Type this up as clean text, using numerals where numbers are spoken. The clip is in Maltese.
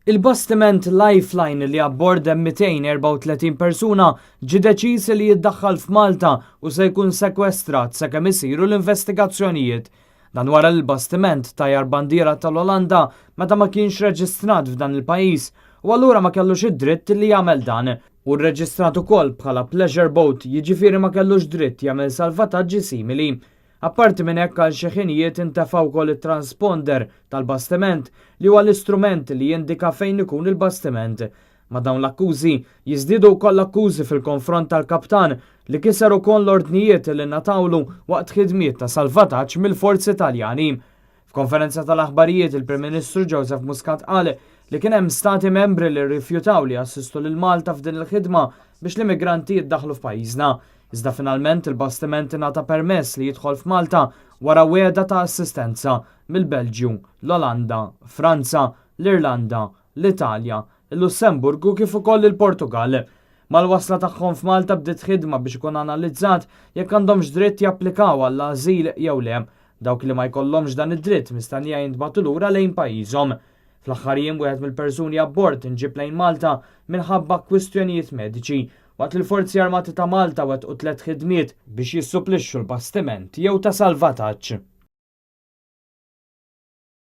Il-bastiment Lifeline li abbord hemm 234 persuna ġie deċiż li jiddaħħal f'Malta u se jkun sekwestrat sakemm isiru l-investigazzjonijiet. Dan wara li l-bastiment tajjar bandiera tal-Olanda meta ma kienx reġistrat f'dan il-pajjiż u allura ma kellux id-dritt li jagħmel dan. U rreġistrat ukoll bħala pleasure boat, jiġifieri ma kellux dritt jagħmel salvataġġi simili. Apparti minn hekk, għal xi ħinijiet intefa' wkoll it-transponder tal-bastiment, li huwa l-istrument li jindika fejn ikun il-bastiment. Ma' dawn l-akkużi jiżdiedu wkoll akkużi fil-konfront tal-kaptan li kiser ukoll l-ordnijiet li ngħatawlu waqt ħidmiet ta' salvataġġ mill-forzi Taljani. F'konferenza tal-aħbarijiet, il-Prim Ministru Joseph Muscat qal li kien hemm stati membri li rrifjutaw li jassistu lil Malta f'din il-ħidma biex l-immigranti jiddaħlu f'pajjiżna. Iżda finalment il-bastiment ingħata permess li jidħol f'Malta wara wegħda ta' assistenza mill-Belġju, l-Olanda, Franza, l-Irlanda, l-Italja, il-Lussemburgu kif ukoll il-Portugal. Mal-wasla tagħhom f'Malta bdiet ħidma biex ikun analizzat jekk għandhomx dritt japplikaw għall-ażil jew le. Dawk li ma jkollhomx dan id-dritt mistennija jintbagħtu lura lejn pajjiżhom. Fl-aħħar jiem wieħed mill-persuni abbord inġib lejn Malta minħabba kwistjonijiet mediċi, waqt li l-Forzi Armati ta' Malta wettqu tliet ħidmiet biex jissuplixxu l-bastiment jew ta' salvataġġ.